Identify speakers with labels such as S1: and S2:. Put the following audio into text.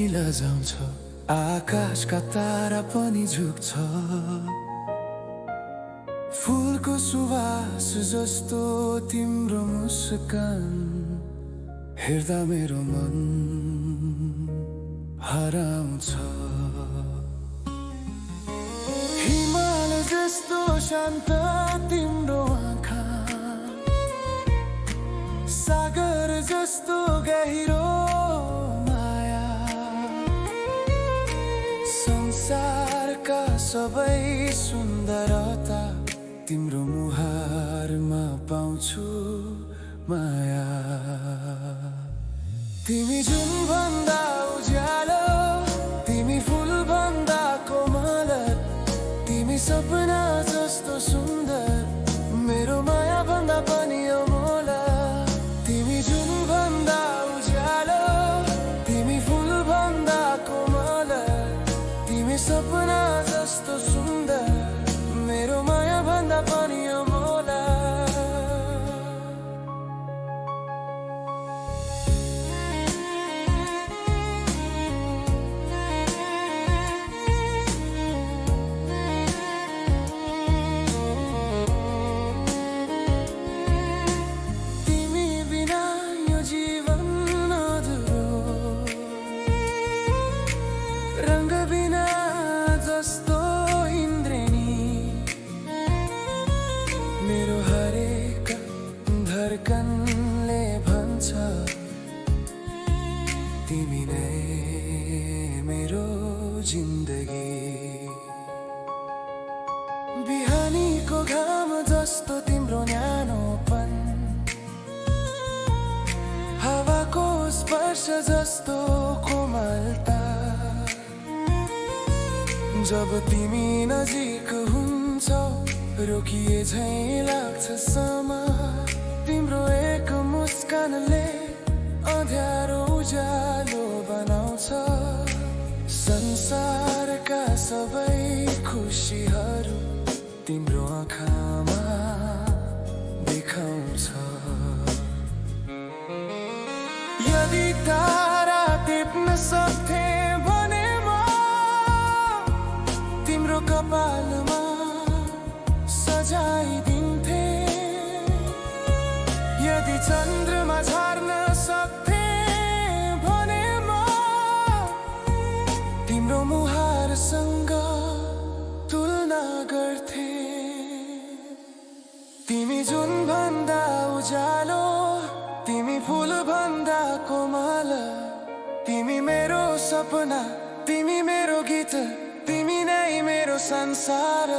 S1: लजाउँछ, आकाशका तारा पनि झुक्छ। फुलको सुवास जस्तो तिम्रो मुस्कान हेर्दा मेरो मन हराउँछ। हिमाल जस्तो शान्त तिम्रो आँखा, सागर जस्तो गहिरो माया, संसारका सबै सुन्दरता तिम्रो मुहारमा पाउँछु माया। तिमी जुन भन्दा उज्यालो, तिमी फुल भन्दा कोमल, तिमी सपना जस्तो सुन्दर, मेरो माया भन्दा पनि अमोल। तिमी जुन भन्दा उज्यालो, तिमी फुल भन्दा कोमल, तिमी सपना जस्तो सुन्दर, मेरो माया भन्दा पनि अमोल। रंग बिना जस्तो इन्द्रेणी, मेरो हरेक धड्कनले भन्छ तिमी नै मेरो जिन्दगी। बिहानीको घाम जस्तो तिम्रो न्यानोपन, हावाको स्पर्श जस्तो कोमलता, जब तिमी नजिक हुन्छौ रोकिए झैं लाग्छ समय। तिम्रो एक मुस्कानले अँध्यारो उज्यालो बनाउँछ, संसारका सबै खुसीहरू तिम्रो आँखामा देखाउँछ। यदि तारा टिप्न सक्थे तिम्रो कपालमा सजाइदिन्थे, यदि चन्द्रमा झार्न सक्थे भने म तिम्रो मुहारसँग तुलना गर्थे। तिमी जुन भन्दा उज्यालो, तिमी फुल भन्दा कोमल, तिमी मेरो सपना, तिमी मेरो गीत, तिमी नै मेरो संसार।